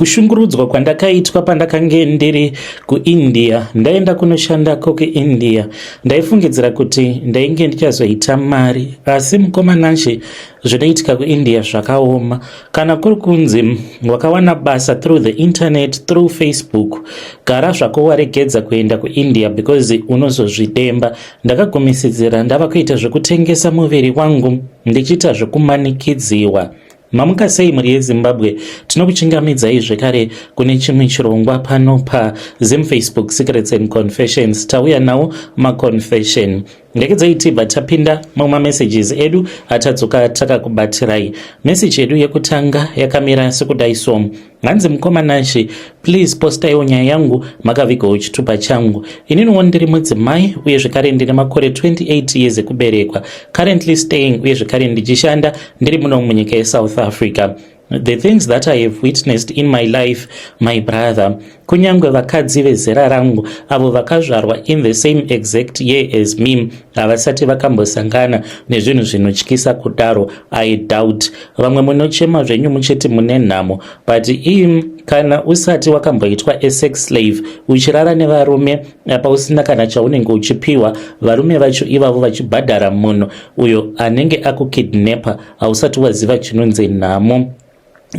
Kushungurudzwa kwandakaitwa pandakange ndiri kuIndia, ndaenda kunoshandako kuIndia. Ndaifungidzira kuti ndainge ndichazoita mari, asi mukoma Nashe, zvinoitika kuIndia zvakaoma. Kana kuri kunzi wakawana basa through the internet, through Facebook, gara zvako waregedza kuenda kuIndia because unozozvidemba. Ndakagumisidzira ndava kuita zvekutengesa muviri wangu ndichiita zvekumanikidziwa. Mamuka sei mhuri yeZimbabwe, tinokuchingamidzai zvekare kune chimwe chirongwa pano paZim Facebook Secrets and Confessions. Tauya nawo maconfession. Ndekedzai tibva tapinda mumamessages edu atadzoka takakubatirai. Message yedu yekutanga yakamira sekudai so. Hanzi mukoma Nashe, please postaiwo nyaya yangu makavigawo chitupa changu. Ininiwo ndiri mudzimai uye zvekare ndine makore 28 years ekuberekwa. Currently staying uye zvekare ndichishanda ndiri muno munyika yeSouth Africa. The things that I have witnessed in my life, my brother, kunyange vakadzi vezera rangu avo vakazvarwa in the same exact year as me havasati vakambosangana nezvinhu zvinotyisa kudaro. I doubt. Vamwe munochema zvenyu muchiti mune nhamo, but ii kana usati wakamboitwa asex slave, uchirara nevarume apa usina kana chaunenge uchipiwa, varume vacho ivavo vachibhadhara munhu uyo anenge akukidnapa, hausati waziva chinonzi nhamo.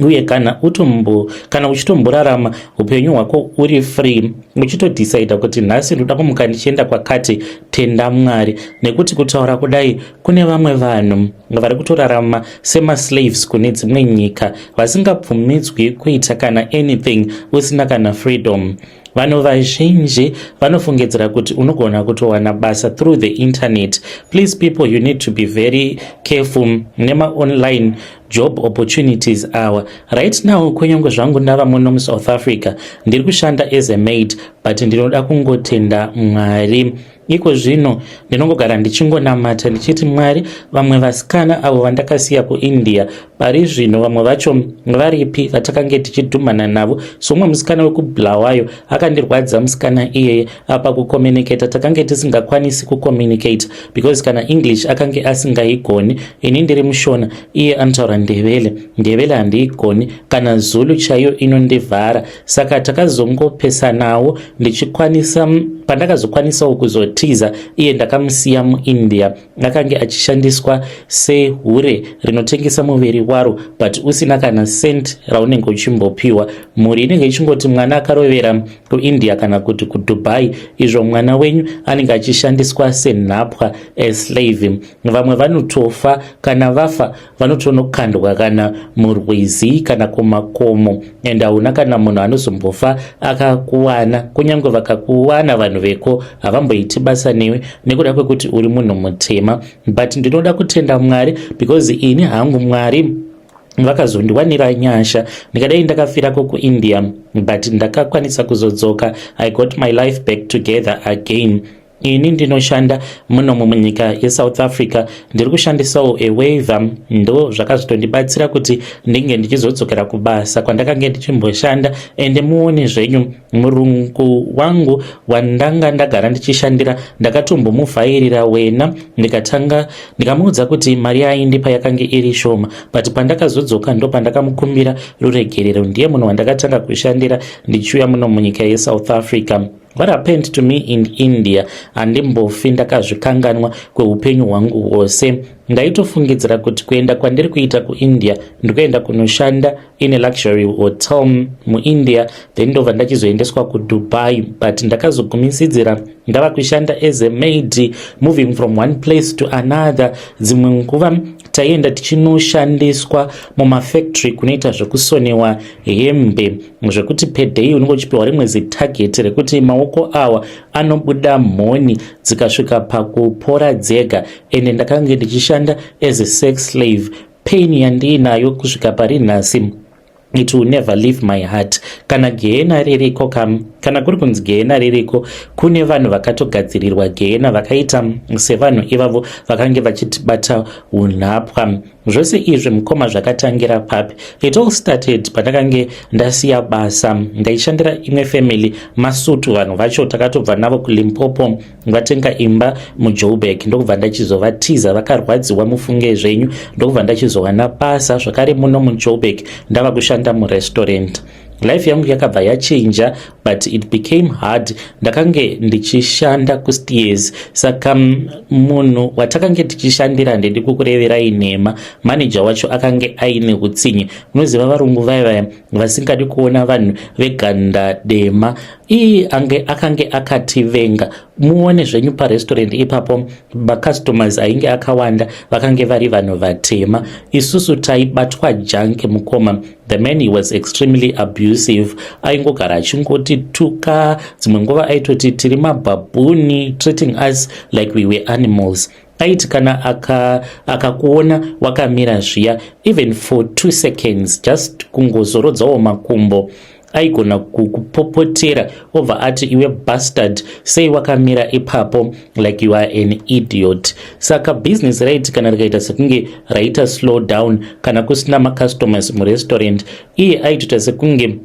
Uye kana utombo kana uchitomborarama upenyu hwako uri free, uchitodhisaidha kuti nhasi ndoda kumuka ndichienda kwakati, tenda Mwari, nekuti kutaura kudai kune vamwe vanhu vari kutorarama semaslaves kune dzimwe nyika, vasingabvumidzwi kuita kana anything, usina kana freedom. Vanhu vazhinji vanofungidzira kuti unogona kutowana basa through the internet. Please people, you need to be very careful nemaonline job opportunities awa. Right now, kunyange zvangu ndava muno muSouth Africa, ndiri kushanda as a maid, but ndinoda kungotenda Mwari. Iko zvino ndinongogara ndichingonamata ndichiti, "Mwari, vamwe vasikana avo vandakasiya kuIndia pari zvino vamwe vacho varipi vatakange tichidhumana navo?" Somumwe musikana wekuBulawayo akandirwadza musikana iyeye. Apa kucommunicata takange tisingakwanisi kucommunicate because kana English akange asingaigoni. Ini ndiri muShona, iye anotaura Ndevele. Ndevele handiigoni, kana Zulu chaiyo inondivhara. Saka takazongopesanawo ndichikwanisa, pandakazokwanisawo kuzotiza iye ndakamusiya muIndia. Akange achishandiswa sehure rinotengesa muviri waro, but usina kana cent raunenge uchimbopiwa. Mhuri inenge ichingoti mwana akarovera kuIndia kana kuti kuDubai, izvo mwana wenyu anenge achishandiswa senhapwa, aslave. Vamwe vanotofa, kana vafa vanotonokandwa kana murwizi kana kumakomo, and hauna kana munhu anozombofa akakuwana. Kunyange vakakuwana, vanhu veko havamboiti basa newe nekuda kwekuti uri munhu mutema. But ndinoda kutenda Mwari because ini hangu Mwari vakazondiwanira nyasha. Ndikadai ndakafirako kuIndia, but ndakakwanisa kuzodzoka. I got my life back together again. Ini ndinoshanda munomu munyika yeSouth Africa, ndiri kushandisawo ewaiver. Ndo zvakazotondibatsira kuti ndinge ndichizodzokera kubasa kwandakange ndichimboshanda. Ende muone zvenyu, murungu wangu wandanga ndagara ndichishandira ndakatombomuvhairira wena, ndikatanga ndikamuudza kuti mari yaindipa yakange iri shoma, but pandakazodzoka ndo pandakamukumbira ruregerero. Ndiye munhu wandakatanga kushandira ndichiuya muno munyika yeSouth Africa. What happened to me in India handimbofi ndakazvikanganwa kweupenyu hwangu hwose. Ndaitofungidzira kuti kuenda kwandiri kuita kuIndia ndikuenda kunoshanda in a luxury hotel muIndia, then ndobva ndachizoendeswa kuDubai, but ndakazogumisidzira ndava kushanda as a maid, moving from one place to another. Dzimwe nguva taienda tichinoshandiswa mumafactory kunoita zvekusonewa hembe, zvekuti per day unenge uchipiwa rimwe zitarget rekuti maoko awa anobuda mhoni dzikasvika pakupora dzega. Ende ndakange ndichishanda as a sex slave. Pain yandiinayo kusvika pari nhasi, it will never leave my heart. Kana gehena ririko, kam kana kuri kunzi gehena ririko, kune vanhu vakatogadzirirwa gehena vakaita sevanhu ivavo vakange vachitibata unhapwa. Zvose izvi, mukoma, zvakatangira papi? It all started pandakange ndasiya basa. Ndaishandira imwe family, Masutu. Vanhu vacho takatobva navo kuLimpopo, vatenga imba muJoburg, ndokubva ndachizovatiza. Vakarwadziwa, mufunge zvenyu. Ndokubva ndachizowana basa zvakare muno muJoburg, ndava kushanda murestaurant. Life yangu yakabva yachinja, but it became hard. Ndakange ndichishanda kuSteers, saka munhu watakange tichishandira, handidi kukureverai nhema, maneja wacho akange aine utsinye. Unoziva varungu vaya vaya vasingadi kuona vanhu veganda dema. Iye ange akange akativenga. Muone zvenyu parestaurant ipapo, macustomers ainge akawanda vakange vari vanhu vatema. Isusu taibatwa junk, mukoma. The man, he was extremely abusive. Aingogara achingotituka, dzimwe nguva aitoti tiri mabhabhuni, treating us like we were animals. Aiti kana akakuona aka wakamira zviya, even for 2 seconds, just kungozorodzawo makumbo, aigona kukupopotera, obva ati, "Iwe bastard, sei wakamira ipapo like you are an idiot?" Saka business rate kana rikaita sekunge raita slow down, kana kusina macustomers murestaurant, iye aitoita sekunge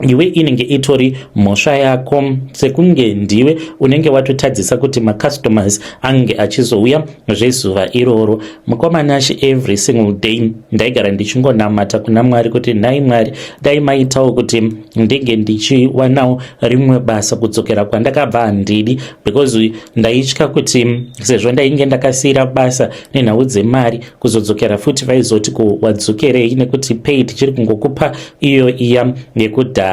iwe inenge itori mhosva yako, sekunge ndiwe unenge watotadzisa kuti macustomers ange achizouya zvezuva iroro. Mukoma Nashe, every single day ndaigara ndichingonamata kuna Mwari kuti, "Nhai Mwari, dai maitawo kuti ndinge ndichiwanawo rimwe basa. Kudzokera kwandakabva handidi," because ndaitya kuti sezvo ndainge ndakasiyira basa nenhau dzemari, kuzodzokera futi vaizoti, "Kuwadzokerei nekuti pay tichiri kungokupa iyo iya yekudhara?"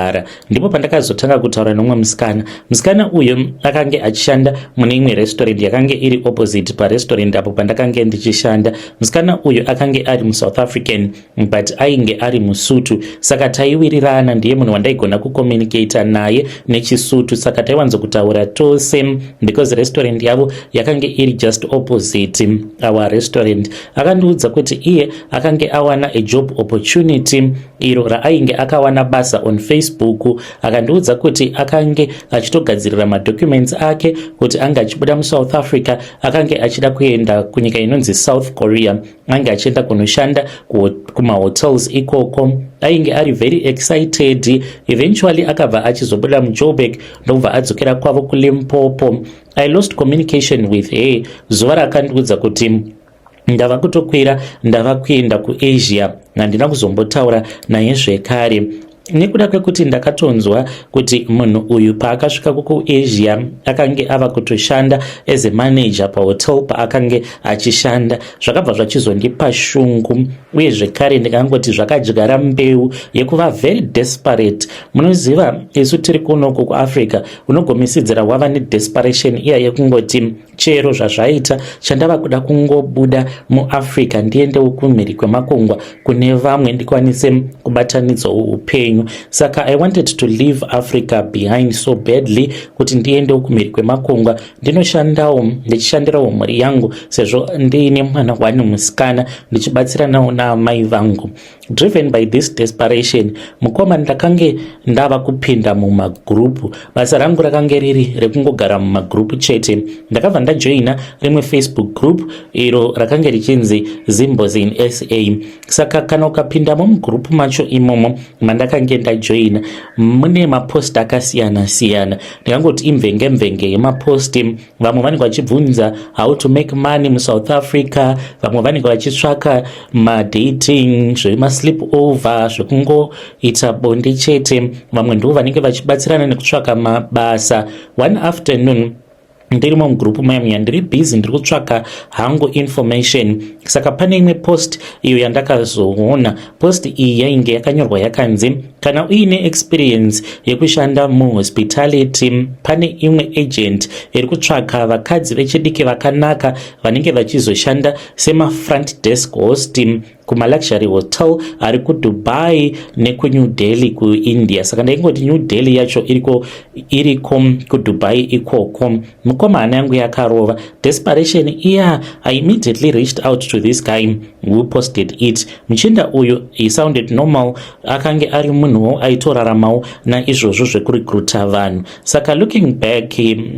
Ndipo pandakazotanga kutaura nomumwe musikana. Musikana uyu akange achishanda mune imwe restaurant yakange iri opposite parestaurant apo pandakange ndichishanda. Musikana uyu akange ari muSouth African, but ainge ari muSutu, saka taiwirirana. Ndiye munhu wandaigona kucommunicata naye nechiSutu, saka taiwanzokutaura tose because restaurant yavo yakange iri just opposite our restaurant. Akandiudza kuti iye akange awana a job opportunity iro raainge akawana basa on Facebook. Akandiudza kuti akange achitogadzirira madocuments ake kuti ange achibuda muSouth Africa. Akange achida kuenda kunyika inonzi South Korea, ange achienda kunoshanda kumahotels ikoko. Ainge ari very excited. Eventually akabva achizobuda muJoburg, ndokubva adzokera kwavo kuLimpopo. I lost communication with her. Zuva raakandiudza kuti ndava kutokwira, ndava kuenda kuAsia, handina kuzombotaura naye zvekare, nekuda kwekuti ndakatonzwa kuti munhu uyu paakasvika kuAsia akange ava kutoshanda as a manager pahotel paakange achishanda. Zvakabva zvachizondipa shungu, uye zvekare ndikangoti zvakadyara mbeu yekuva very desperate. Munoziva, isu tiri kunoku kuAfrica, unogomisidzira wava nedesperation iya yekungoti chero zvazvaita, chandava kuda kungobuda muAfrica, ndiendewo kumhiri kwemakungwa kune vamwe, ndikwanise kubatanidzawo upenyu. Saka I wanted to leave Africa behind so badly, kuti ndiendewo kumhiri kwemakungwa, ndinoshandawo, ndichishandirawo mhuri yangu, sezvo ndiine mwana wani musikana, ndichibatsiranawo naamai vangu. Driven by this desperation, mukoma, ndakange ndava kupinda mumagurupu. Basa rangu rakange riri rekungogara mumagurupu chete. Ndakabva ndajoina rimwe Facebook group iro rakange richinzi Zimbos in SA. Saka kana ukapindamo mugurupu macho imomo mandakange ndajoina, mune mapost akasiyana siyana. Ndingangoti imvenge mvenge yemaposti. Vamwe vanenge vachibvunza how to make money muSouth Africa, vamwe vanenge vachitsvaka madating, zvemasleep over, zvekungoita bonde chete, vamwe ndo vanenge vachibatsirana nekutsvaka mabasa. One afternoon ndirimo mugurupu maya muya, ndiri busy, ndiri kutsvaka hangu information. Saka pane imwe post iyo yandakazoona. Post iyi yainge yakanyorwa yakanzi, kana uine experience yekushanda muhospitality, pane imwe agent iri kutsvaka vakadzi vechidiki vakanaka vanenge vachizoshanda semafront desk host kumaluxury hotel ari kuDubai nekuNew Delhi kuIndia. Saka ndaingoti New Delhi yacho iriko, iriko kuDubai ikoko. Mukoma, hana yangu yakarova. Desperation iya. I immediately reached out to this guy who posted it. Muchinda uyu, he sounded normal. Akange ari munhuwo aitoraramawo naizvozvo zvekurecruita vanhu. Saka looking back,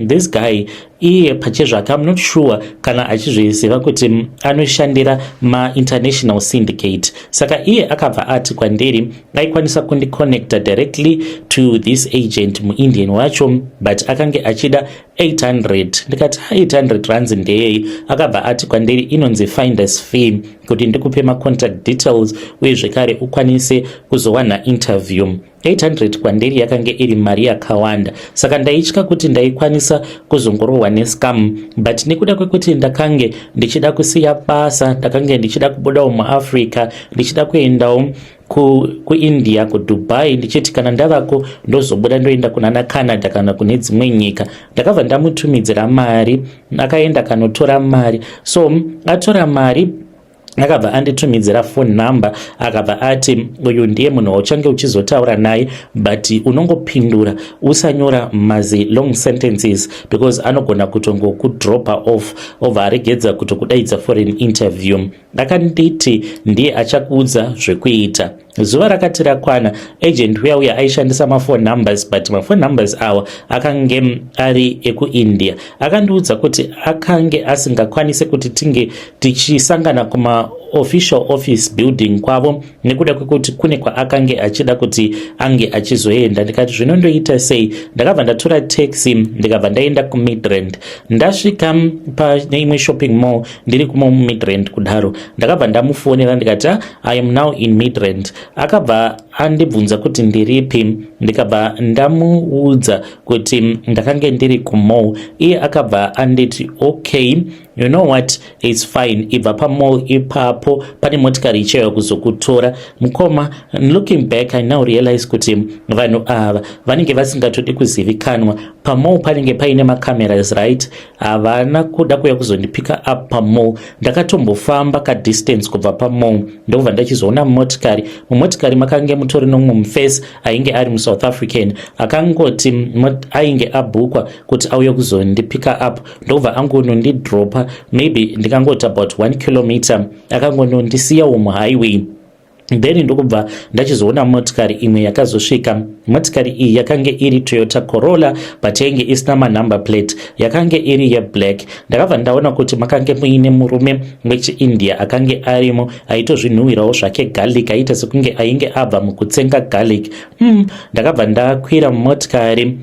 this guy iye pachezvake, I'm not sure kana achizviziva kuti anoshandira mainternational syndicate. Saka iye akabva ati kwandiri aikwanisa kundiconnecta directly to this agent muIndian wacho, but akange achida 800. Ndikati, "800 rands ndeyei?" Akabva ati kwandiri inonzi finders fee, kuti ndikupe macontact details uye zvekare ukwanise kuzowana interview. 800 kwandiri yakange iri mari yakawanda, saka ndaitya kuti ndaikwanisa kuzongorohwa nescam. But nekuda kwekuti ndakange ndichida kusiya basa, ndakange ndichida kubudawo muAfrica, ndichida kuendawo kuIndia, kuDubai, ndichiti kana ndavako ndozobuda ndoenda kunana Canada kana kune dzimwe nyika. Ndakabva ndamutumidzira mari, akaenda kanotora mari. So atora mari, akabva anditumidzira phone number, akabva ati, "Uyu ndiye munhu wauchange uchizotaura naye, but unongopindura, usanyora mazi long sentences because anogona kutongokudropa off, obva aregedza kutokudaidza for an interview." Akanditi ndiye achakuudza zvekuita. Zuva rakati rakwana, agent uya uya aishandisa maphone numbers, but maphone numbers awa akange ari ekuIndia. Akandiudza kuti akange asingakwanisi kuti tinge tichisangana kumaofficial office building kwavo nekuda kwekuti kune kwaakange achida kuti ange achizoenda. Ndikati, "Zvinondoita sei?" Ndakabva ndatora taxi, ndikabva ndaenda kuMidrand. Ndasvika pane imwe shopping mall, ndiri kumo muMidrand kudaro, ndakabva ndamufonera ndikati, "Ah, I am now in Midrand." Akabva andibvunza kuti ndiripi, ndikabva ndamuudza kuti ndakange ndiri kumall. Iye akabva anditi, "Okay, you know what, it's fine, ibva pamall ipapo, pane motikari ichauya kuzokutora." Mukoma, looking back, I now realize kuti vanhu ava vanenge vasingatodi kuzivikanwa. Pamall panenge paine macameras, right? Havana kuda kuuya kuzondipika up pamall. Ndakatombofamba kadistance kubva pamall, ndobva ndachizoona motikari. Mumotikari makange mutori nomumwe mufesi ainge ari muSouth African, akangoti ainge abhukwa kuti auye kuzondipika up, ndobva angonondidropa maybe ndikangoti about 1 kilometer, akangonondisiyawo muhighway. Then ndokubva ndachizoona motikari imwe yakazosvika. Motikari iyi yakange iri Toyota Corolla, but yainge isina manumber plate, yakange iri yeblack. Ndakabva ndaona kuti makange muine murume wechiIndia akange arimo, aitozvinhuhwirawo zvake garlic, aiita sekunge ainge abva mukutsenga garlic. Ndakabva ndakwira mumotikari.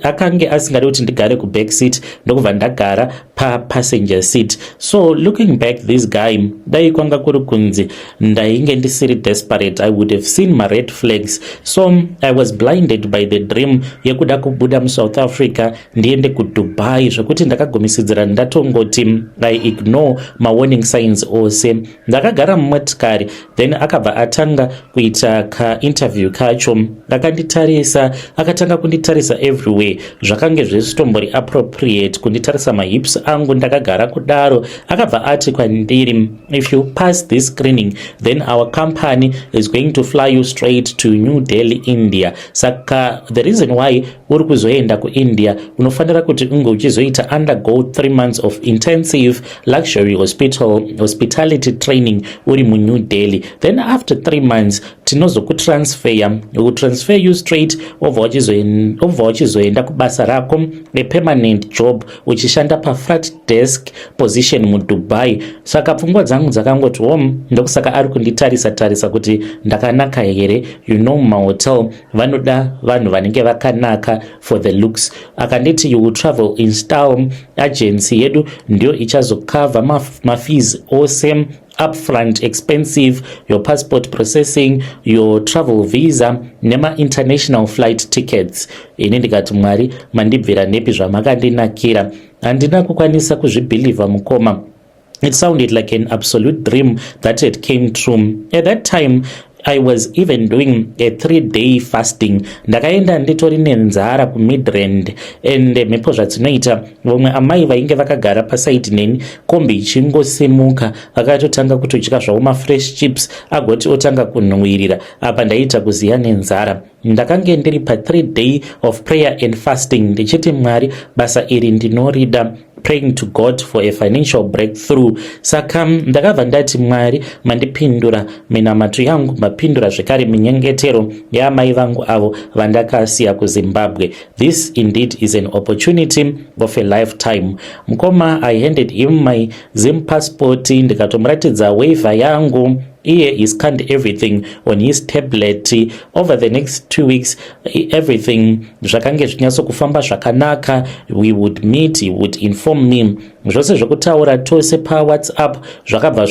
Akange asingadi kuti ndigare kuback seat, ndokubva ndagara papassenger seat. So looking back, this guy, dai kwanga kuri kunzi ndainge ndisiri desperate, I would have seen my red flags. So I was blinded by the dream yekuda kubuda muSouth Africa ndiende kuDubai, zvekuti ndakagumisidzira ndatongoti I ignore mawarning signs ose. Ndakagara mumotikari, then akabva atanga kuita kainterview kacho. Akanditarisa, akatanga kunditarisa everywhere. Zvakange zvesitombori appropriate kunditarisa mahips angu ndakagara kudaro. Akabva ati kwandiri, "If you pass this screening, then our company is going to fly you straight to New Delhi, India. Saka the reason why uri kuzoenda kuIndia, unofanira kuti unge uchizoita undergo 3 months of intensive luxury hospitality training uri muNew Delhi. Then after 3 months tinozokutransferya, transfer you straight, obva wachizoenda kubasa rako, nepermanent job, uchishanda pafront desk position muDubai." Saka pfungwa dzangu dzakangoti, "Hom, ndokusaka ari kunditarisa tarisa kuti ndakanaka here." You know, mumahotel vanoda vanhu vanenge vakanaka for the looks. Akanditi, "You will travel in style. Agency yedu ndiyo ichazokavha mafees ose, upfront expensive, your passport processing, your travel visa nema-international flight tickets." Ini ndikati, "Mwari, mandibvira nepi zvamakandinakira?" Handina kukwanisa kuzvibhilivha, mukoma. It sounded like an absolute dream that it came true. At that time I was even doing a 3-day fasting. Ndakaenda nditori nenzara kuMidrand, and mhepo zvadzinoita, vamwe amai vainge vakagara pasaidi neni, kombi ichingosimuka, vakatotanga kutodya zvavo mafresh chips, agoti otanga kunhuhwirira. Apa ndaiita kuziya nenzara. Ndakange ndiri pa3 day of prayer and fasting, ndichiti, "Mwari, basa iri ndinorida," praying to God for a financial breakthrough. Saka ndakabva ndati, "Mwari, mandipindura minamato yangu, mapindura zvekare minyengetero yaamai vangu avo vandakasiya kuZimbabwe. This indeed is an opportunity of a lifetime." Mukoma, I handed him my Zim passport, ndikatomuratidza waiver yangu. Iye he scanned everything on his tablet. Over the next 2 weeks, everything zvakange zvinyatsokufamba zvakanaka. We would meet, he would inform me zvose zvekutaura tose paWhatsApp. Zvakabva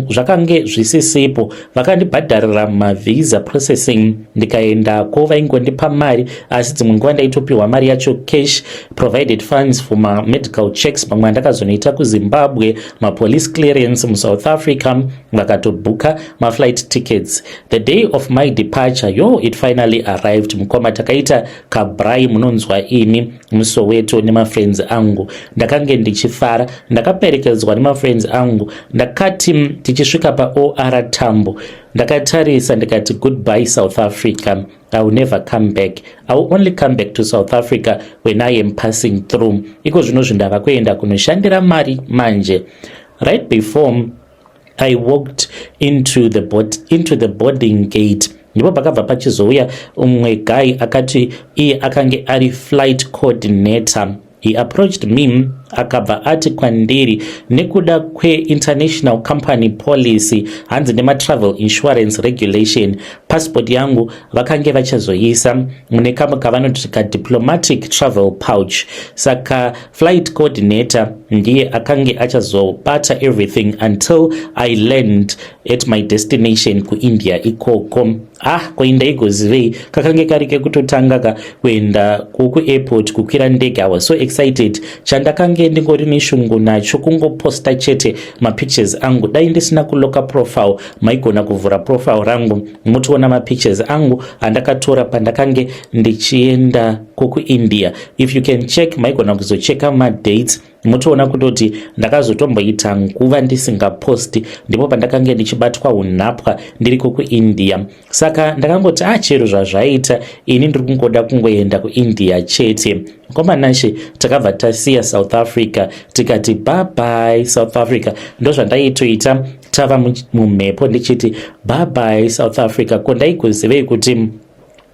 zvakange zvisisipo. Vakandibhadharira mavisa processing, ndikaendako. Vaingondipa mari, asi dzimwe nguva ndaitopiwa mari yacho cash. Provided funds for mamedical checks mamwe andakazonoita kuZimbabwe, mapolice clearance muSouth Africa. Vakatobhuka maflight tickets. The day of my departure, yo, it finally arrived, mukoma. Takaita kabraai, munonzwa ini, muSoweto nemafriends angu. Ndakange ndichifara, ndakaperekedzwa nemafriends angu. Ndakati tichisvika paOR Tambo, ndakatarisa ndikati, "Goodbye, South Africa. I will never come back. I will only come back to South Africa when I am passing through. Iko zvino zvindava kuenda kunoshandira mari manje." Right before I walked into the boarding gate, ndipo pakabva pachizouya umwe guy akati iye akange ari flight coordinator. He approached me, akabva ati kwandiri, nekuda kweinternational company policy, hanzi nematravel insurance regulation, passport yangu vakange vachazoisa mune kamwe kavanoti kadiplomatic travel pouch. Saka flight coordinator ndiye akange achazobata everything until I land at my destination kuIndia ikoko. Ah, kuinda igozivei, kakange kari kekutotanga ka kuenda kuairport, kukwira ndege. I was so excited. Chandakange ndingori neshungu nacho kungoposta chete mapictures angu. Dai ndisina kuloka profile, maigona kuvhura profile rangu mutoona mapictures angu andakatora pandakange ndichienda kukuIndia. If you can check, maigona kuzocheka madates, mutoona kutoti ndakazotomboita nguva ndisingaposti. Ndipo pandakange ndichibatwa unhapwa ndiriko kuIndia. Saka ndakangoti, a ah, chero zvazvaita, ini ndiri kungoda kungoenda kuIndia chete. Mukomanashe, takabva tasiya South Africa, tikati, "Bye, South Africa." Ndozvandaitoita tava mumhepo ndichiti, "Bye, South Africa." Ko ndaigozivei kuti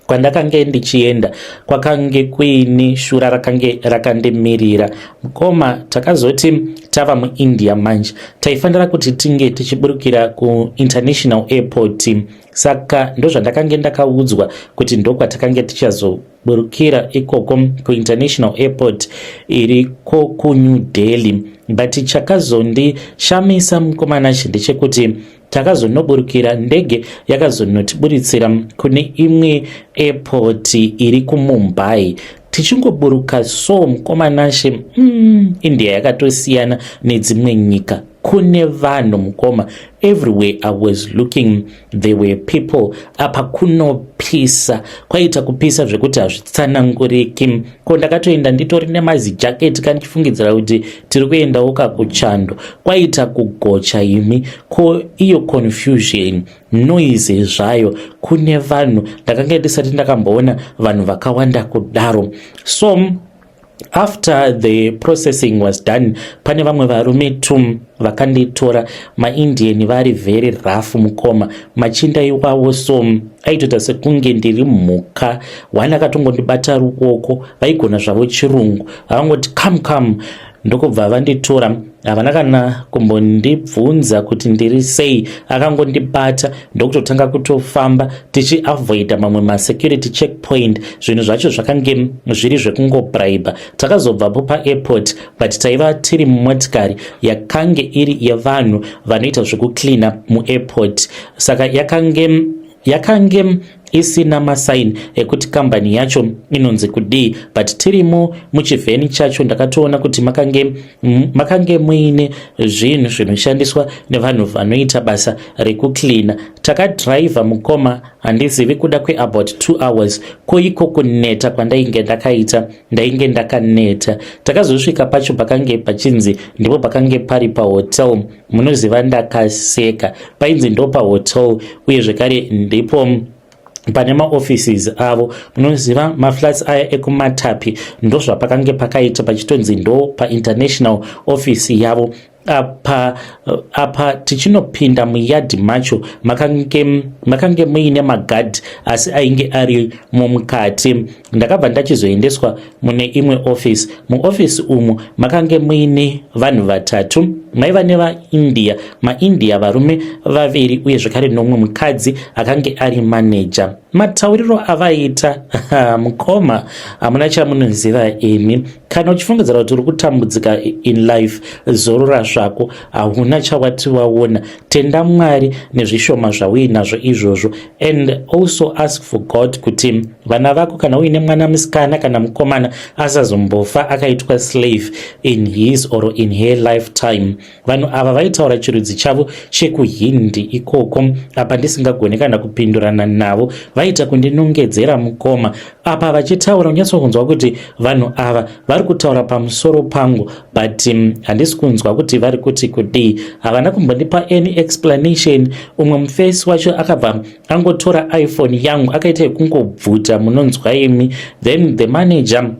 kwandakange ndichienda kwakange kuine shura rakange rakandimirira? Mukoma, takazoti tava muIndia manje, taifanira kuti tinge tichiburukira kuinternational airport. Saka ndozvandakange ndakaudzwa kuti ndokwatakange tichazoburukira ikoko kuinternational airport iriko kuNew Delhi. But chakazondishamisa, mukomanachi, ndechekuti takazonoburukira, ndege yakazonotiburitsira kune imwe airport iri kuMumbai. Tichingoburuka so, mukomanashe, India yakatosiyana nedzimwe nyika. Kune vanhu, mukoma. Everywhere I was looking, there were people. Apa kunopisa, kwaita kupisa zvekuti hazvitsananguriki. Ko ndakatoenda nditori nemazijaketi kandichifungidzira kuti tiri kuendawo kakuchando. Kwaita kugocha imi. Ko iyo confusion, noise zvayo, kune vanhu. Ndakanga ndisati ndakamboona vanhu vakawanda kudaro. So after the processing was done, pane vamwe varume two vakanditora, maIndian, vari very rough, mukoma, machinda iwawo. So aitoita sekunge ndiri mhuka. One akatongondibata ruoko, vaigona zvavo chirungu, vavangoti, "Come, come." Ndokubva vanditora. Havana kana kumbondibvunza kuti ndiri sei. Akangondibata, ndokutotanga kutofamba tichiavoida mamwe masecurity checkpoint. Zvinhu zvacho zvakange zviri zvekungobraiba. Takazobvapo paairport, but taiva tiri mumotikari yakange iri yevanhu vanoita zvekucleana muairport. Saka yakange isina masaini ekuti kambani yacho inonzi kudii, but tirimo muchivheni chacho, ndakatoona kuti makange muine zvinhu zvinoshandiswa nevanhu vanoita basa rekucleana. Takadhiraivha, mukoma, handizivi kuda kweabout 2 hours. Koiko kuneta kwandainge ndakaita, ndainge ndakaneta. Takazosvika pacho pakange pachinzi ndipo pakange pari pahotel. Munoziva, ndakaseka. Painzi ndo pahotel, uye zvekare ndipo pane maoffices avo. Munoziva maflats aya ekuMatapi, ndozvapakange pakaita, pachitonzi ndo painternational office yavo. Apa, apa tichinopinda muyadhi macho makange, makange muine magadhi asi ainge ari mumukati. Ndakabva ndachizoendeswa mune imwe office. Muofisi umu makange muine vanhu vatatu, maiva nevaIndia, maIndia varume vaviri uye zvekare nomwe mukadzi akange ari maneja. Matauriro avaiita, mukoma, hamuna chamunoziva imi. Kana uchifungidzira kuti uri kutambudzika in life, zorora zvako, hauna chawati waona. Tenda Mwari nezvishoma zvauinazvo izvozvo, and also ask for God kuti vana vako, kana uine mwana musikana kana mukomana, asazombofa akaitwa slave in his or in her lifetime. Vanhu ava vaitaura chirudzi chavo chekuHindi ikoko. Apa ndisingagoni kana kupindurana navo, vaita kundinongedzera, mukoma. Apa vachitaura, unyatsokunzwa kuti vanhu ava vari kutaura pamusoro pangu, but handisi kunzwa kuti vari kuti kudii. Havana kumbondipa any explanation. Umwe mufesi wacho akabva angotora iPhone yangu, akaita yekungobvuta, munonzwa imi. Then the manager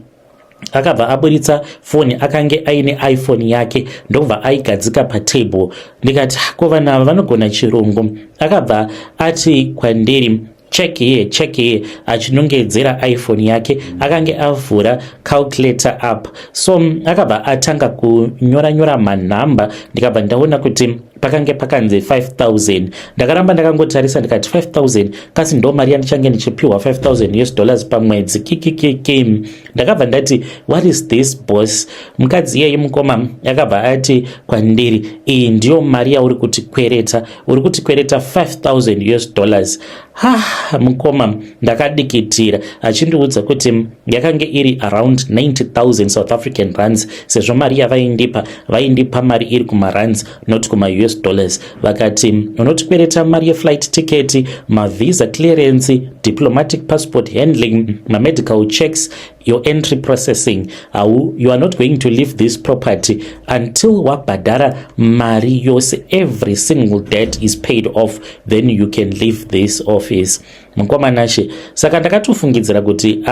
akabva aburitsa foni, akange aine iPhone yake, ndobva aigadzika patable. Ndikati, "Ko vanhu ava vanogona chirungu?" Akabva ati kwandiri, "Check here, check here," achinongedzera iPhone yake. Akange avhura calculator app, so akabva atanga kunyora nyora manhamba. Ndikabva ndaona kuti pakange pakanzi 5000. Ndakaramba ndakangotarisa, ndikati, "5000 kasi ndo mari yandichange ndichipiwa, 5000 US dollars pamwedzi?" Kikikiki. Ndakabva ndati, "What is this, boss?" Mukadzi iyeye, mukoma, akabva ati kwandiri, "Iyi ndiyo mari yauri kutikwereta, uri kutikwereta 5000 US dollars." Ha, mukoma, ndakadikitira. Achindiudza kuti yakange iri around 90,000 South African rands, sezvo mari yavaindipa, vaindipa mari iri kumarands, not kumaUS dollars. Vakati, "Unotikwereta mari yeflight ticket, mavisa clearance, diplomatic passport handling, mamedical checks, your entry processing. How you are not going to leave this property until wabhadhara mari yose. Every single debt is paid off, then you can leave this office." Mukoma Nashe, saka ndakatofungidzira kuti,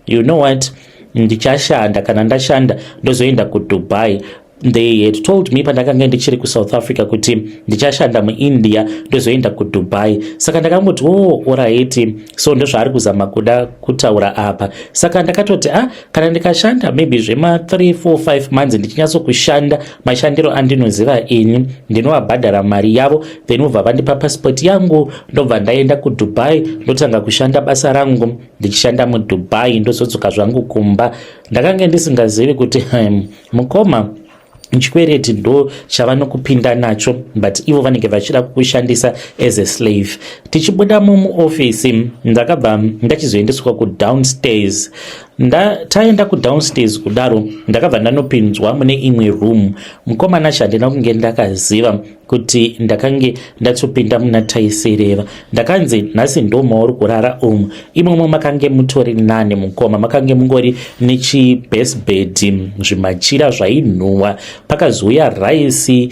you know what, ndichashanda. Kana ndashanda, ndozoenda kuDubai. They had told me pandakanga ndichiri kuSouth Africa kuti ndichashanda muIndia, ndozoenda kuDubai. Saka ndakangoti, "Oh, alright, so ndozvaari kuzama kuda kutaura apa." Saka ndakatoti, "Ah, kana ndikashanda maybe zvema 3 4 5 months, ndichinyatsokushanda mashandiro andinoziva ini, ndinovabhadhara mari yavo, then vobva vandipa passport yangu, ndobva ndaenda kuDubai, ndotanga kushanda basa rangu ndichishanda muDubai, ndozodzoka zvangu kumba." Ndakanga ndisingazivi kuti, mukoma, chikwereti ndo chavanokupinda nacho, but ivo vanenge vachida kukushandisa as a slave. Tichibudamo muofisi, ndakabva ndachizoendeswa kudownstairs. Taenda kudownstairs kudaro, ndakabva ndanopinzwa mune imwe room. Mukoma Nashe, handina kunge ndakaziva kuti ndakange ndatopinda muna taisireva. Ndakanzi, "Nhasi ndo mauri kurara umu." Imomo makange mutori nane, mukoma. Makange mungori nechibhesbed, zvimachira zvainhuhwa. Pakazouya raisi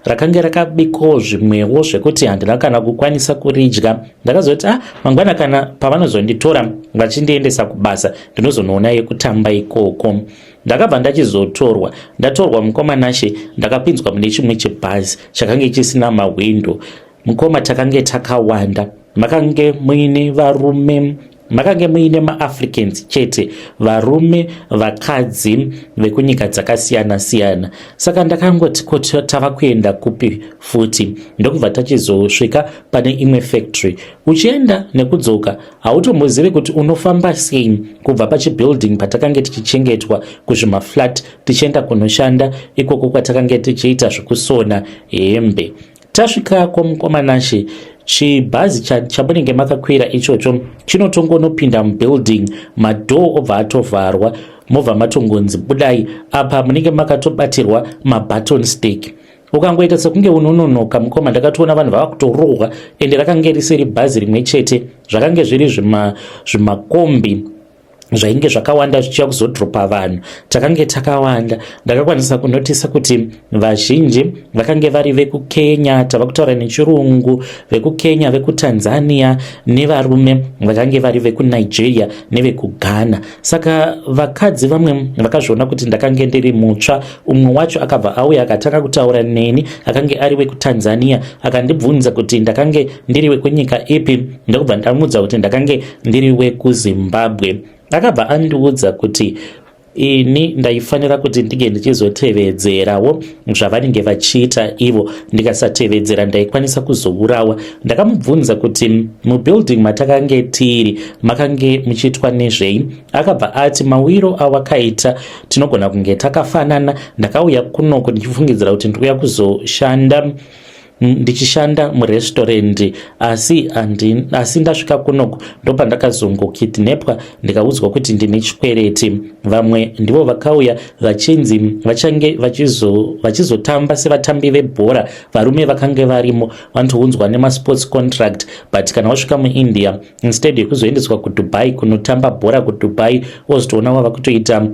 rakange rakabikwawo zvimwewo zvekuti handina kana kukwanisa kuridya. Ndakazoti, "Ah, mangwana kana pavanozonditora vachindiendesa kubasa, ndinozonoona yekutamba ikoko." Ndakabva ndachizotorwa. Ndatorwa, mukoma Nashe, ndakapinzwa mune chimwe chibhazi chakange chisina mahwindo. Mukoma, takange takawanda. Makange muine varume, makange muine maAfricans chete, varume, vakadzi vekunyika dzakasiyana-siyana. Saka ndakangoti, "Ko tava kuenda kupi futi?" Ndokubva tachizosvika pane imwe factory. Uchienda nekudzoka, hautombozivi kuti unofamba sei kubva pachibuilding patakange tichichengetwa kuzvimaflat, tichienda kunoshanda ikoko kwatakange tichiita zvekusona hembe. Tasvikako, mukoma Nashe, chibhazi chamunenge makakwira ichocho chinotongonopinda mubuilding, madoor obva atovharwa, mobva matongonzi, "Budai." Apa munenge makatobatirwa mabaton stick, ukangoita sekunge unononoka, mukoma, ndakatoona vanhu vava kutorohwa. Ende rakange risiri bhazi rimwe chete, zvakange zviri zvimakombi. Zvainge zvakawanda zvichiya kuzodropa vanhu. Takange takawanda. Ndakakwanisa kunotisa kuti vazhinji vakange vari vekuKenya, tava kutaura nechirungu, vekuKenya, vekuTanzania, nevarume vakange vari vekuNigeria nevekuGhana. Saka vakadzi vamwe vakazviona kuti ndakange ndiri mutsva. Umwe wacho akabva auya akatanga kutaura neni, akange ari wekuTanzania, akandibvunza kuti ndakange ndiri wekunyika ipi, ndokubva ndamuudza kuti ndakange ndiri wekuZimbabwe. Akabva andiudza kuti ini ndaifanira kuti ndinge ndichizotevedzerawo zvavanenge vachiita ivo, ndikasatevedzera ndaikwanisa kuzourawa. Ndakamubvunza kuti mubuilding matakange tiri makange muchiitwa nezvei. Akabva ati, "Mawiro awakaita tinogona kunge takafanana. Ndakauya kunoko ndichifungidzira kuti ndikuya kuzoshanda, ndichishanda murestaurant, asi ndasvika kunoko ndopandakazongokidnapwa, ndikaudzwa kuti ndine chikwereti." Vamwe ndivo vakauya vachinzi vachange vachizotamba sevatambi vebhora. Varume vakange varimo vanotounzwa nemasports contract, but kana wasvika muIndia, instead yekuzoendeswa kuDubai kunotamba bhora kuDubai, wozotoona wava kutoita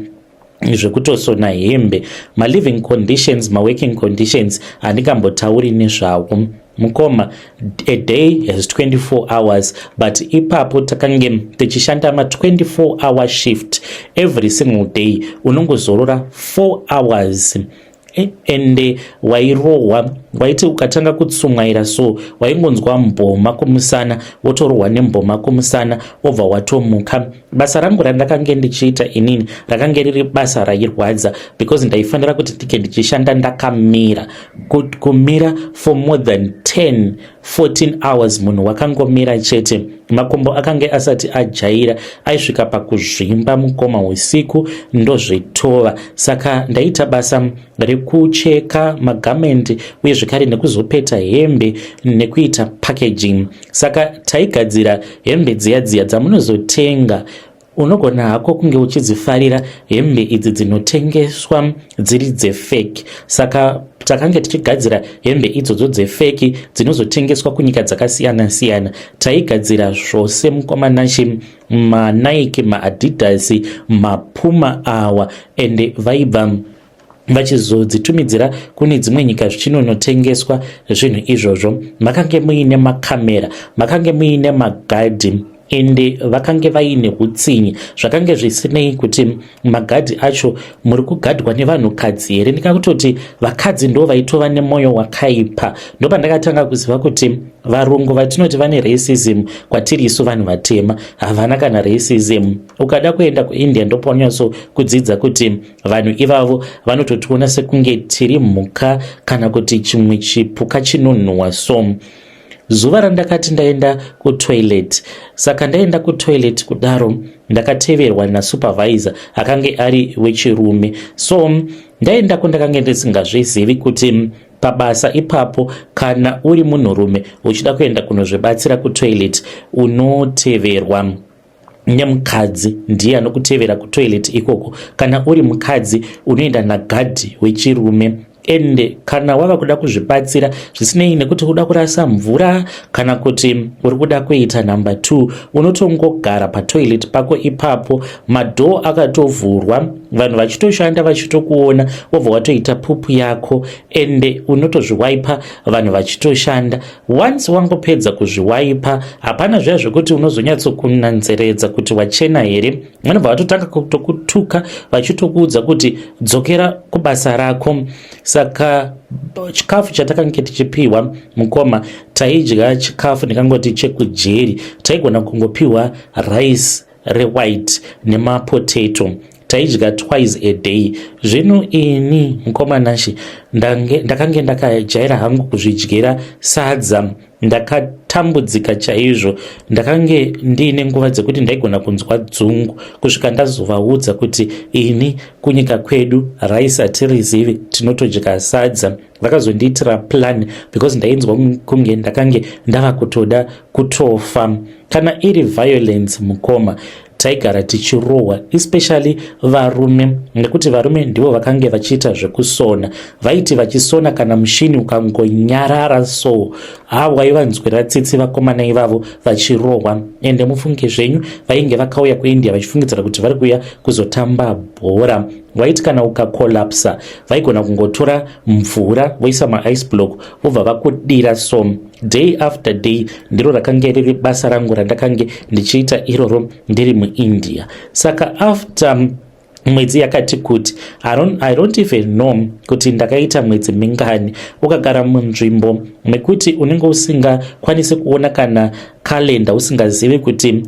zvekutosona hembe. Maliving conditions, maworking conditions, handingambotauri nezvawo, mukoma. A day has 24 hours, but ipapo takange tichishanda ma24 hour shift every single day. Unongozorora 4 hours. Ende wairohwa. Waiti ukatanga kutsumwaira so, waingonzwa mboma kumusana, wotorohwa nemboma kumusana, wobva watomuka. Basa rangu randakange ndichiita inini rakange riri basa rairwadza, because ndaifanira kuti ndinge ndichishanda ndakamira, kumira for more than 10 14 hours, munhu wakangomira chete. Makumbo akange asati ajaira, aisvika pakuzvimba, mukoma, usiku ndozvetova. Saka ndaita basa rekucheka magamendi, uye zvekare nekuzopeta hembe nekuita packaging. Saka taigadzira hembe dziya dziya dzamunozotenga. Unogona hako kunge uchidzifarira hembe idzi dzinotengeswa dziri dzefake. Saka takange tichigadzira hembe idzodzo dzefake dzinozotengeswa kunyika dzakasiyana-siyana. Taigadzira zvose, mukoma Nashe, maNike, maAdidas, maPuma awa, ende vaibva vachizodzitumidzira kune dzimwe nyika zvichinonotengeswa zvinhu izvozvo. Makange muine makamera, makange muine magadhi, ende vakange vaine utsinyi. Zvakange zvisinei kuti magadhi acho muri kugadhwa nevanhukadzi here, ndingakutoti vakadzi ndo vaitova nemwoyo wakaipa. Ndopandakatanga kuziva kuti varungu vatinoti vane racism, kwatiri isu vanhu vatema havana kana racism. Ukada kuenda kuIndia, ndopaunonyatso kudzidza kuti vanhu ivavo vanototiona sekunge tiri mhuka kana kuti chimwe chipuka chinonhuhwa. So zuva randakati ndaenda kutoilet, saka ndaenda kutoilet kudaro, ndakateverwa nasupervisor akange ari wechirume. So ndaendako, ndakange ndisingazvizivi kuti pabasa ipapo, kana uri munhurume uchida kuenda kunozvibatsira kutoilet, unoteverwa nemukadzi, ndiye anokutevera kutoilet ikoko. Kana uri mukadzi, unoenda nagadhi wechirume. Ende kana wava kuda kuzvibatsira, zvisinei nekuti uda kurasa mvura kana kuti uri kuda kuita number 2, unotongogara patoilet pako ipapo, madoor akatovhurwa, vanhu vachitoshanda vachitokuona, wobva watoita pupu yako, ende unotozviwaipa vanhu vachitoshanda. Once wangopedza kuzviwaipa, hapana zviya zvekuti unozonyatsokunanzeredza kuti wachena here. Vanobva vatotanga kutokutuka, vachitokuudza kuti dzokera kubasa rako. Saka chikafu chatakange tichipiwa, mukoma, taidya chikafu ndikangoti chekujeri. Taigona kungopiwa rice rewhite nemapotato, taidya twice a day. Zvino ini, mukoma Nashe, ndakange ndakajaira hangu kuzvidyira sadza. Ndakatambudzika chaizvo. Ndakange ndiine nguva dzekuti ndaigona kunzwa dzungu, kusvika ndazovaudza kuti ini kunyika kwedu raisi hatirizivi, tinotodya sadza. Vakazondiitira plan, because ndainzwa kunge ndakange ndava kutoda kutofa. Kana iri violence, mukoma, Taigara tichirohwa, especially varume, nekuti varume ndivo vakange vachiita zvekusona. Vaiti vachisona, kana mushini ukangonyarara so, ha, waivanzwira tsitsi vakomana ivavo vachirohwa. Ende mufunge zvenyu, vainge vakauya kuIndia vachifungidzira kuti vari kuuya kuzotamba bhora. Waiti kana ukakolapsa, vaigona kungotora mvura voisa maice block, vobva vakudira. So day after day, ndiro rakange riri basa rangu randakange ndichiita iroro ndiri muIndia. Saka after mwedzi yakati kuti, I don't even know kuti ndakaita mwedzi mingani. Ukagara munzvimbo mekuti unenge usingakwanisi kuona kana kalenda, usingazivi kuti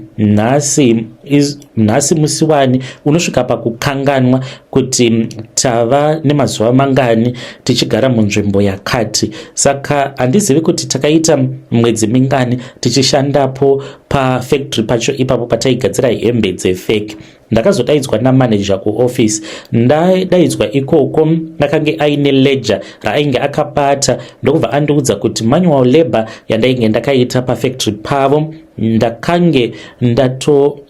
nhasi musi wani, unosvika pakukanganwa kuti tava nemazuva mangani tichigara munzvimbo yakati. Saka handizivi kuti takaita mwedzi mingani tichishandapo pafactory pacho ipapo pataigadzira hembe dzefake. Ndakazodaidzwa namanager kuoffice. Ndadaidzwa ikoko, akange aine ledger raainge akabata, ndokubva andiudza kuti manual labor yandainge ndakaita pafactory pavo,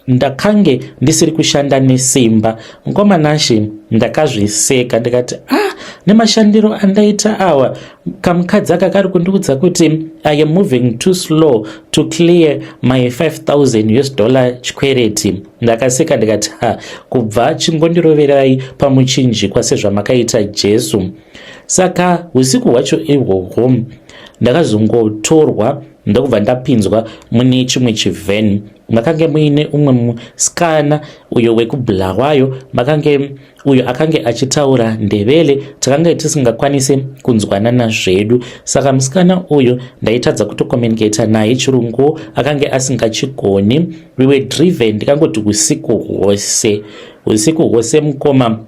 ndakange ndisiri kushanda nesimba. Mukomanashi, ndakazviseka ndikati, "Ah, nemashandiro andaita awa, kamukadzi aka kari kundiudza kuti I am moving too slow to clear my 5000 US dollar chikwereti." Ndakaseka ndikati, "Ha, kubva chingondiroverai pamuchinjikwa sezvamakaita Jesu." Saka usiku hwacho ihwohwo ndakazongotorwa, ndokubva ndapinzwa mune chimwe chivan. Makange muine umwe musikana uyo wekuBulawayo, makange uyo akange achitaura Ndebele. Takanga tisingakwanisi kunzwanana zvedu, saka musikana uyu ndaitadza kutocommunicata naye. Chirungu akange asingachigoni. We were driven, ndikangoti usiku hwose, usiku hwose, mukoma,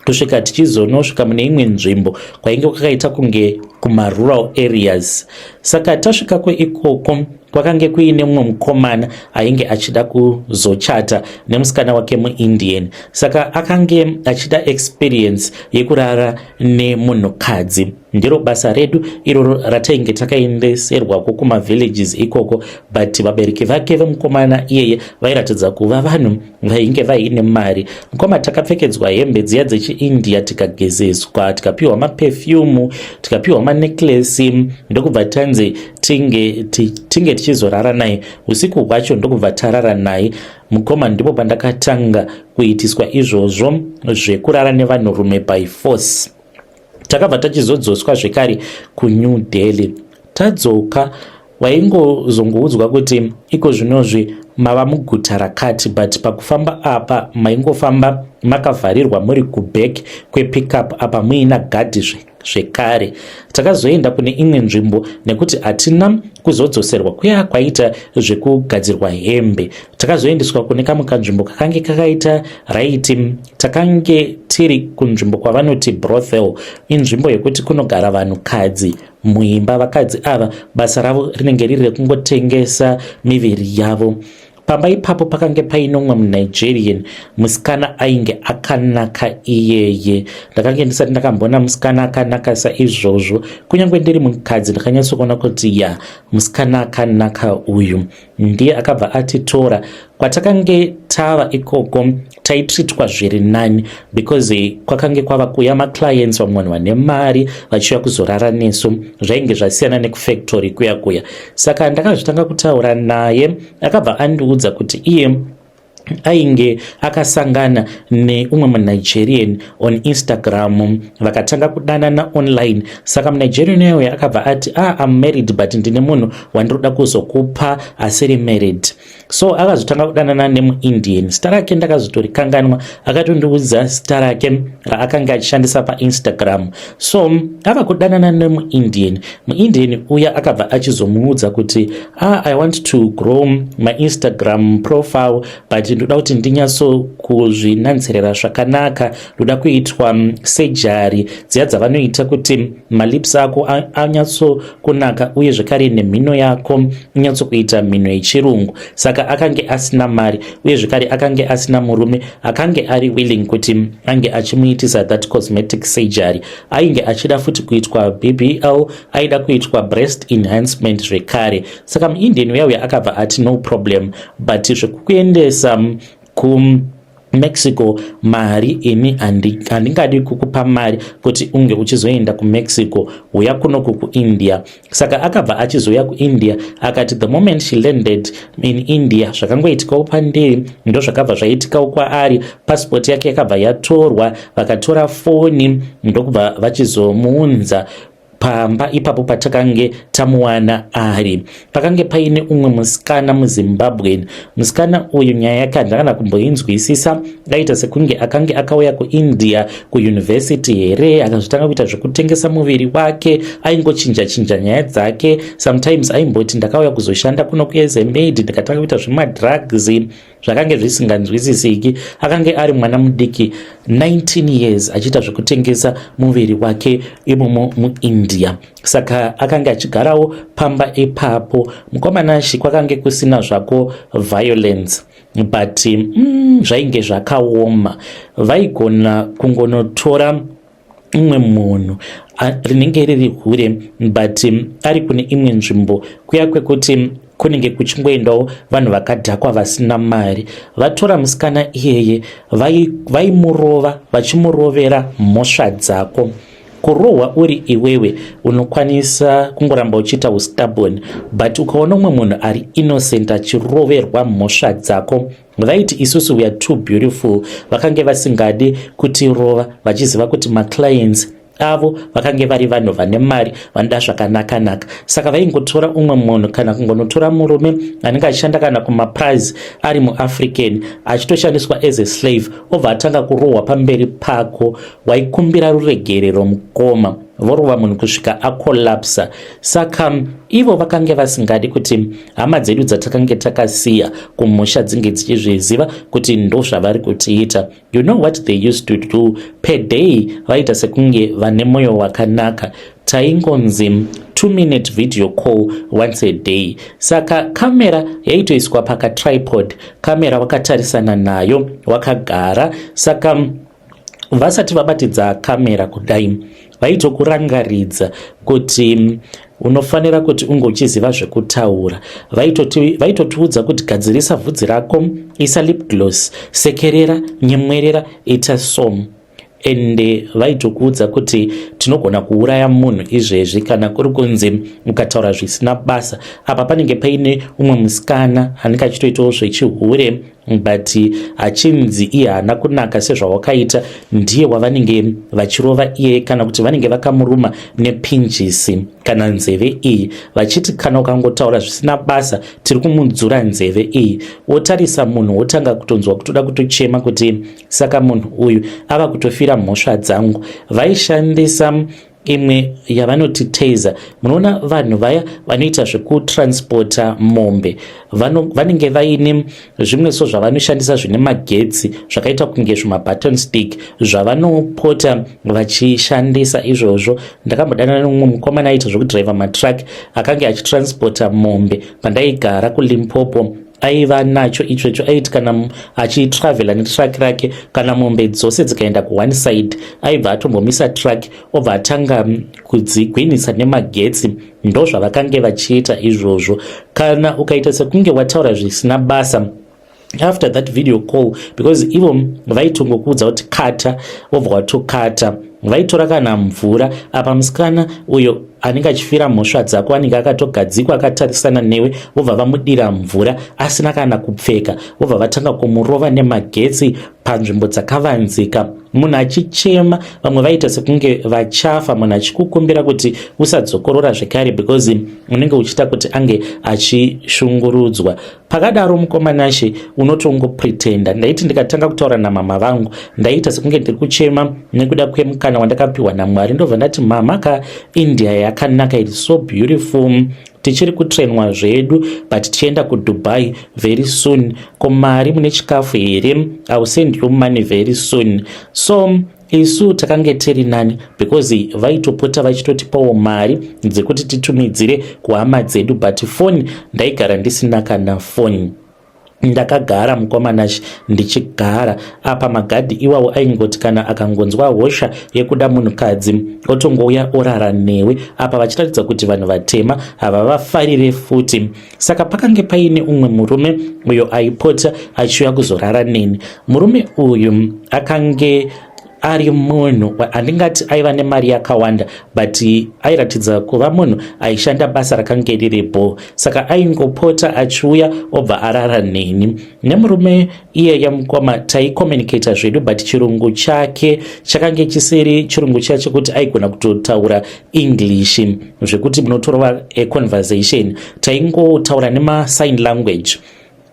kusvika tichizonosvika mune imwe nzvimbo kwainge kwakaita kunge kumarural areas. Saka tasvikako ikoko, kwakange kuine mumwe mukomana ainge achida kuzochata nemusikana wake muIndian. Saka akange achida experience yekurara nemunhukadzi. Ndiro basa redu iroro ratainge takaendeserwako kumavillages ikoko. But vabereki vake vemukomana iyeye vairatidza kuva vanhu vainge vaine mari. Mukoma, takapfekedzwa hembe dziya dzechiIndia, tikagezeswa, tikapiwa maperfume, tikapiwa manecklace, ndokubva tanzi tinge tichizorara naye usiku hwacho. Ndokubva tarara naye. Mukoma, ndipo pandakatanga kuitiswa izvozvo zvekurara nevanhurume by force. Takabva tachizodzoswa zvekare kuNew Delhi. Tadzoka, waingozongoudzwa kuti iko zvinozvi mava muguta rakati, but pakufamba apa maingofamba makavharirwa muri kuback kwepickup, apa muina gadhi zvekare. Takazoenda kune imwe nzvimbo nekuti hatina kuzodzoserwa kuya kwaita zvekugadzirwa hembe. Takazoendeswa kune kamwe kanzvimbo kakange kakaita raiti takange tiri kunzvimbo kwavanoti brothel. Inzvimbo yekuti kunogara vanhukadzi muimba. Vakadzi ava basa ravo rinenge riri rekungotengesa miviri yavo. Pamba ipapo pakange paine umwe muNigerian musikana ainge akanaka iyeye. Ndakange ndisati ndakamboona musikana akanaka saizvozvo. Kunyange ndiri mukadzi, ndakanyatsokuona kuti ya, musikana akanaka uyu. Ndiye akabva atitora. Kwatakange tava ikoko taitreatwa zviri nani because kwakange kwava kuuya maclients, vamwe vanhu vane mari vachiuya kuzorara nesu. Zvainge zvasiyana nekufactory kuya kuya. Saka ndakazvitanga kutaura naye, akabva andiudza kuti iye ainge akasangana neumwe muNigerian on Instagram, vakatanga kudanana online. Saka muNigerian uyo akabva ati, "Ah, am married, but ndine munhu wandiroda kuzokupa asiri married." So akazotanga kudanana nemuIndian. Zita rake ndakazotorikanganwa, akatondiudza zita rake raakanga achishandisa paInstagram. So ava kudanana nemuIndian, muIndian uya akabva achizomuudza kuti, "Ah, I want to grow my Instagram profile, but ndoda kuti ndinyatsokuzvinanzirira zvakanaka. Ndoda kuitwa surgery dziya dzavanoita kuti malips ako anyatsokunaka, uye zvekare nemhino yako inyatsokuita mhino yechirungu." Saka akange asina mari, uye zvekare akange asina murume akange ari willing kuti ange achimuitisa that cosmetic surgery. Ainge achida futi kuitwa BBL, aida kuitwa breast enhancement zvekare. Saka muIndian uya uya akabva ati, "No problem, but zvekukuendesa kuMexico mari, ini handingadi kukupa mari kuti unge uchizoenda kuMexico, uya kunoku kuIndia. Saka akabva achizouya kuIndia. Akati the moment she landed in India, zvakangoitikawo pandiri ndo zvakabva zvaitikawo kwaari. Pasipoti yake yakabva yatorwa, vakatora foni, ndokubva vachizomuunza pamba ipapo patakange tamuwana ari. Pakange paine umwe musikana muZimbabwen. Musikana uyu, nyaya yake handakana kumboinzwisisa. Aita sekunge akange akauya kuIndia kuyunivhesiti here, akazotanga kuita zvekutengesa muviri wake. Aingochinja chinja nyaya dzake. Sometimes aimboti, "Ndakauya kuzoshanda kuno kuas a maid, ndikatanga kuita zvemadrugs." Zvakange zvisinganzwisisiki. Akange ari mwana mudiki, 19 years, achiita zvekutengesa muviri wake imomo muIndia. Saka akange achigarawo pamba ipapo. Mukomanashi, kwakange kusina zvako violence, but zvainge zvakaoma. Vaigona kungonotora umwe munhu rinenge riri hure, but ari kune imwe nzvimbo kuya kwekuti kunenge kuchingoendawo vanhu vakadhakwa vasina mari. Vatora musikana iyeye, vaimurova, vachimurovera mhosva dzako. Kurohwa uri iwewe unokwanisa kungoramba uchiita ustubborn, but ukaona umwe munhu ari innocent achiroverwa mhosva dzako. Vaiti isusu we are too beautiful. Vakange vasingadi kutirova, vachiziva kuti maclients avo vakange vari vanhu vane mari, vanoda zvakanaka-naka. Saka vaingotora umwe munhu, kana kungonotora murume anenge achishanda kana kumaprize, ari muAfrican, achitoshandiswa as a slave, obva atanga kurohwa pamberi pako. Waikumbira ruregerero, mukoma. Vorova munhu kusvika akolapsa. Saka ivo vakange vasingadi kuti hama dzedu dzatakange takasiya kumusha dzinge dzichizviziva kuti ndo zvavari kutiita. You know what they used to do? Per day, vaita sekunge vane mwoyo wakanaka, taingonzi 2 minute video call once a day. Saka kamera yaitoiswa pakatripod, kamera wakatarisana nayo wakagara. Saka vasati vabatidza kamera kudai, vaitokurangaridza kuti unofanira kuti unge uchiziva zvekutaura. Vaitotiudza kuti gadzirisa vhudzi rako, isa lip gloss, sekerera, nyemwerera, ita som. Ende vaitokuudza kuti tinogona kuuraya munhu izvezvi kana kuri kunzi ukataura zvisina basa. Apa panenge paine umwe musikana anenge achitoitawo zvechihure, but achinzi iye haana kunaka sezvawakaita. Ndiye wavanenge vachirova iye, kana kuti vanenge vakamuruma nepinjisi kana nzeve iyi, vachiti kana ukangotaura zvisina basa, tiri kumudzura nzeve iyi. Wotarisa munhu, wotanga kutonzwa kutoda kutochema kuti saka munhu uyu ava kutofira mhosva dzangu. Vaishandisa imwe yavanoti taser. Munoona vanhu vaya vanoita zvekutransporta mombe, vanenge vaine zvimwe so zvavanoshandisa zvine magetsi, zvakaita kunge zvimabutton stick, zvavanopota vachishandisa izvozvo. Ndakambodanana nemumwe mukomana aita zvekudhiraivha matruck, akange achitransporta mombe pandaigara kuLimpopo. Aiva nacho ichocho. Aiti kana achitravhela netruck rake, kana mombe dzose dzikaenda kuone side, aibva atombomisa truck, obva atanga kudzigwinisa nemagetsi. Ndo zvavakange vachiita izvozvo. Kana ukaita sekunge wataura zvisina basa after that video call, because ivo vaitongokuudza kuti kata, wobva watokata. Vaitora kana mvura. Apa musikana uyo anenge achifira mhosva dzako anenge akatogadzikwa akatarisana newe, vobva vamudira mvura asina kana kupfeka, vobva vatanga kumurova nemagetsi panzvimbo dzakavanzika, munhu achichema. Vamwe vaita sekunge vachafa, munhu achikukumbira kuti usadzokorora zvekare, because unenge uchiita kuti ange achishungurudzwa. Pakadaro, mukomanashe, unotongopretenda. Ndaiti ndikatanga kutaura namama vangu, ndaiita sekunge ndiri kuchema nekuda kwemukana wandakapiwa naMwari. Ndobva ndati, "Mama ka, India yakanaka, it so beautiful. Tichiri kutrenwa zvedu, but tichienda kuDubai very soon. Ko mari, mune chikafu here? I will send you money very soon." So isu takange tiri nani, because vaitopota vachitotipawo mari dzekuti titumidzire kuhama dzedu, but foni ndaigara ndisina kana foni. Ndakagara mukoma Nash ndichigara apa magadhi iwawo aingoti kana akangonzwa hosha yekuda munhukadzi otongouya orara newe apa vachiratidza kuti vanhu vatema havavafarire futi. Saka pakange paine umwe murume uyo aipota achiuya kuzorara neni. Murume uyu akange ari munhu handingati aiva nemari yakawanda but airatidza kuva munhu aishanda basa rakange riripo saka aingopota achiuya obva arara neni nemurume iyeye mukoma taicommunicata zvedu but chirungu chake chakange chisiri chirungu chiya chekuti aigona kutotaura english zvekuti munotorova aconversation taingotaura nemasign language.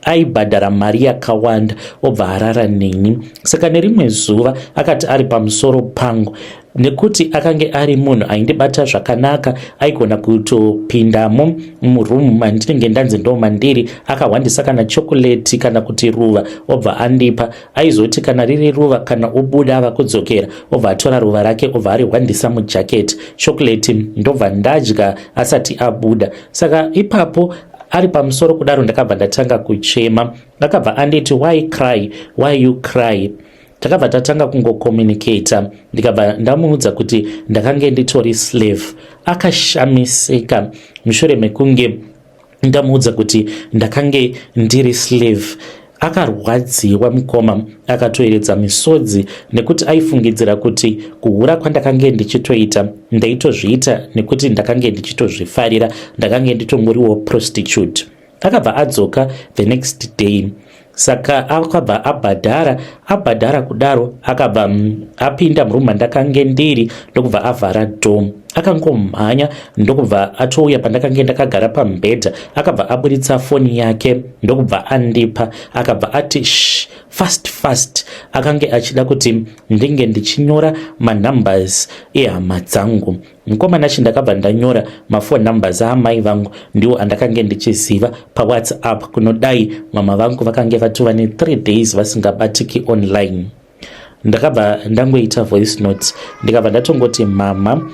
Aibhadhara mari yakawanda obva arara neni. Saka nerimwe zuva akati ari pamusoro pangu nekuti akange ari munhu aindibata zvakanaka aigona kutopindamo murumu mandinenge ndanzi ndo mandiri akahwandisa kana chokoleti kana kuti ruva obva andipa. Aizoti kana riri ruva kana obuda ava kudzokera obva atora ruva rake obva arihwandisa mujaketi chokoleti ndobva ndadya asati abuda. Saka ipapo ari pamusoro kudaro ndakabva ndatanga kuchema. Akabva anditi why cry, why you cry? Takabva tatanga kungocommunicata ndikabva ndamuudza kuti ndakange nditori slave. Akashamisika mushure mekunge ndamuudza kuti ndakange ndiri slave. Akarwadziwa mukoma akatoeredza misodzi nekuti aifungidzira kuti kuhura kwandakange ndichitoita ndaitozviita nekuti ndakange ndichitozvifarira, ndakange nditongoriwo prostitute. Akabva adzoka the next day. Saka akabva abhadhara, abhadhara kudaro akabva apinda murumu mandakange ndiri ndokubva avhara door. Akangomhanya ndokubva atouya pandakange ndakagara pamubhedha, akabva aburitsa foni yake ndokubva andipa. Akabva ati shh, fast fast. Akange achida kuti ndinge ndichinyora manumbers ehama dzangu. Mukoma Nashi ndakabva ndanyora maphone numbers aamai vangu, ndiwo andakange ndichiziva paWhatsApp. Kunodai mama vangu vakange vatova ne 3 days vasingabatiki online. Ndakabva ndangoita voice notes ndikabva ndatongoti mama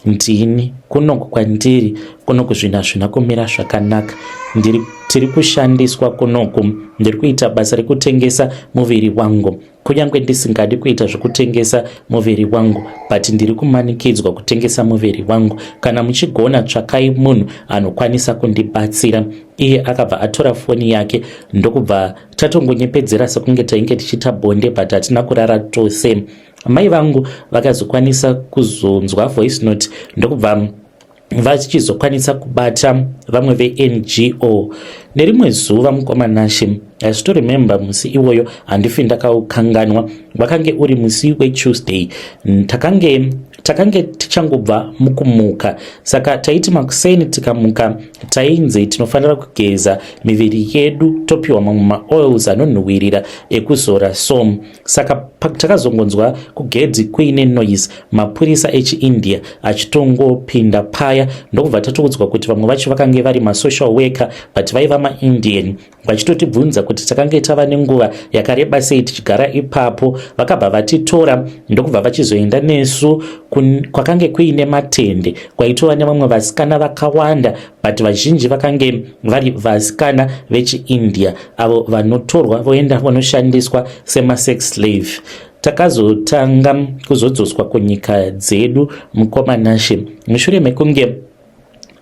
ndini kunoku kwandiri kunoku zvinhu hazvina kumira zvakanaka, tiri kushandiswa kunoku, ndiri kuita basa rekutengesa muviri wangu. Kunyange ndisingadi kuita zvekutengesa muviri wangu but ndiri kumanikidzwa kutengesa muviri wangu. Kana muchigona tsvakai munhu anokwanisa kundibatsira. Iye akabva atora foni yake ndokubva tatongonyepedzera sekunge tainge tichiita bonde but hatina kurara tose. Mai vangu vakazokwanisa kuzonzwa voice note ndokubva vachizokwanisa kubata vamwe veNGO. Nerimwe zuva mukoma Nashe, I still remember musi iwoyo, handifi ndakaukanganwa. Wakange uri musi weTuesday. Takange tichangobva mukumuka, saka taiti makuseni tikamuka tainzi tinofanira kugeza miviri yedu topiwa mamwe maoils anonhuhwirira ekuzora. So saka takazongonzwa kugedhi kuine noise, mapurisa echiIndia achitongopinda paya, ndokubva tatoudzwa kuti vamwe vacho vakange vari masocial worker but vaiva maIndian, vachitotibvunza kuti takange tava nenguva yakareba sei tichigara ipapo. Vakabva vatitora ndokubva vachizoenda nesu kwakange kuine matende kwaitova nevamwe vasikana vakawanda, but vazhinji vakange vari vasikana vechiIndia avo vanotorwa voenda vonoshandiswa semasex slave. Takazotanga kuzodzoswa kunyika dzedu mukoma Nashe. Mushure mekunge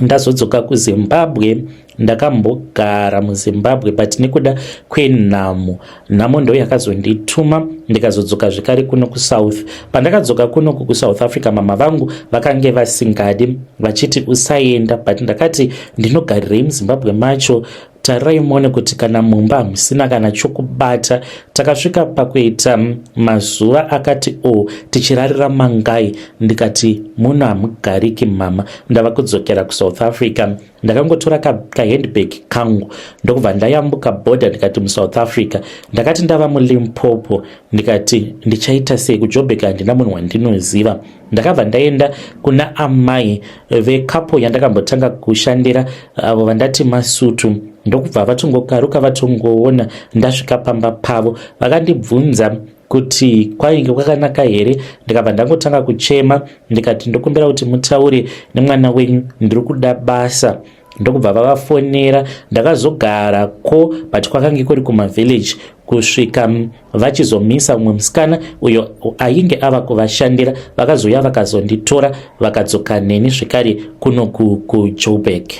ndazodzoka kuZimbabwe, ndakambogara muZimbabwe but nekuda kwenhamo, nhamo ndo yakazondituma ndikazodzoka zvekare kuno kuSouth. Pandakadzoka kuno kuSouth Africa, mama vangu vakange vasingadi, vachiti usaenda, but ndakati ndinogarirei muZimbabwe macho? Tarirai muone kuti kana mumba hamusina kana chokubata. Takasvika pakuita mazuva akati o tichirarira mangai. Ndikati muno hamugariki mama, ndava kudzokera kuSouth Africa. Ndakangotora kahandbag kangu ndokubva ndayambuka bhodha. Ndikati muSouth Africa, ndakati ndava muLimpopo, ndikati ndichaita sei kuJobek? Handina munhu wandinoziva. Ndakabva ndaenda kuna amai vekapo yandakambotanga kushandira, avo vandati Masutu, ndokubva vatongokaruka vatongoona ndasvika pamba pavo. Vakandibvunza kuti kwainge kwakanaka here, ndikabva ndangotanga kuchema, ndikati ndokumbira kuti mutaure nemwana wenyu, ndiri kuda basa. Ndokubva vavafonera. Ndakazogara ko, but kwakange kuri kumavillage kusvika vachizomisa mumwe musikana uyo ainge ava kuvashandira. Vakazouya, vakazonditora, vakadzoka neni zvekare kuno kuJoburg.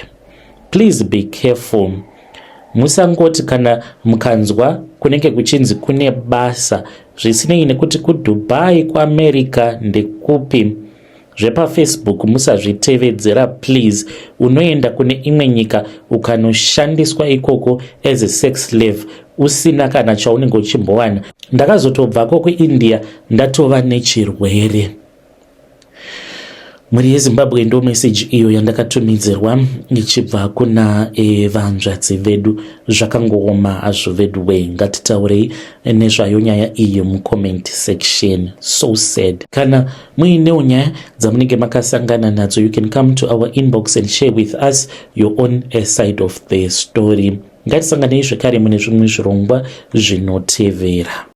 Please be careful. Musangoti kana mukanzwa kunenge kuchinzi kune basa, zvisinei nekuti kuDubai, kuAmerica, ndekupi, zvepaFacebook musazvitevedzera, please. Unoenda kune imwe nyika ukanoshandiswa ikoko as a sex slave usina kana chaunenge uchimbowana. Ndakazotobvako kuIndia ndatova nechirwere. Mhuri yeZimbabwe, ndo meseji iyo yandakatumidzirwa ichibva kuna vanzvadzi vedu. Zvakangooma hazvo vedu we. Ngatitaurei nezvayo nyaya iyi mucomment section. So sad. Kana muinewo nyaya dzamunenge makasangana nadzo, you can come to our inbox and share with us your own side of the story. Ngatisanganei zvekare mune zvimwe zvirongwa zvinotevera.